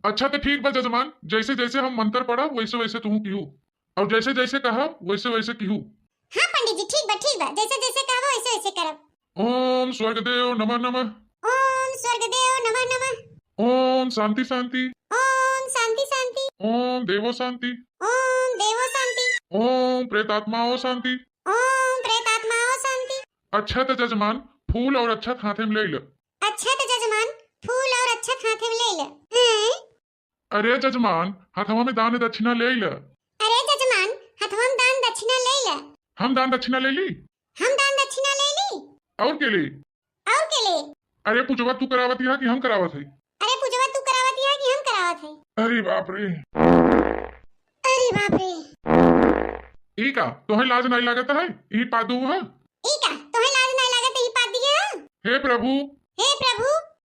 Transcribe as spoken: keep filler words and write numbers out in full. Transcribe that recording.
अच्छा तो ठीक बा जजमान, जैसे जैसे हम मंत्र पढ़ब वैसे वैसे तुहू किहू, और जैसे जैसे कहब वैसे वैसे किहू। हाँ पंडित जी, ठीक बा, ठीक बा, जैसे जैसे कहब वैसे वैसे करब। ओम स्वर्गदेव नमः नमः। ओम स्वर्गदेव नमः नमः। ओम शांति शांति। ओम शांति शांति। ओम देवो शांति। ओम देवो शांति। ओम प्रेतात्माओ शांति। ओम प्रेतात्माओ शांति। अच्छा तो जजमान, फूल और अक्षत हाथे में ले ल। अच्छा तो जजमान, फूल और अक्षत हाथे में ले ल। हैं? अरे जजमान, हथवा में दान दक्षिणा ले ल। अरे जजमान, हथवा में दान दक्षिणा ले ल। हम दान दक्षिणा ले ली। हम दान दक्षिणा ले ली। और के ले? और के ले? अरे पूजवा तू करावत हिया कि हम करावत है? अरे पूजवा तू करावत हिया कि हम करावत है? अरे बाप रे। अरे बाप रे। ई का, तोहे लाज नहीं लागत है? ई पादू है? ई का, तोहे लाज नहीं लागत है? ई पादी है? हे प्रभु। हे प्रभु।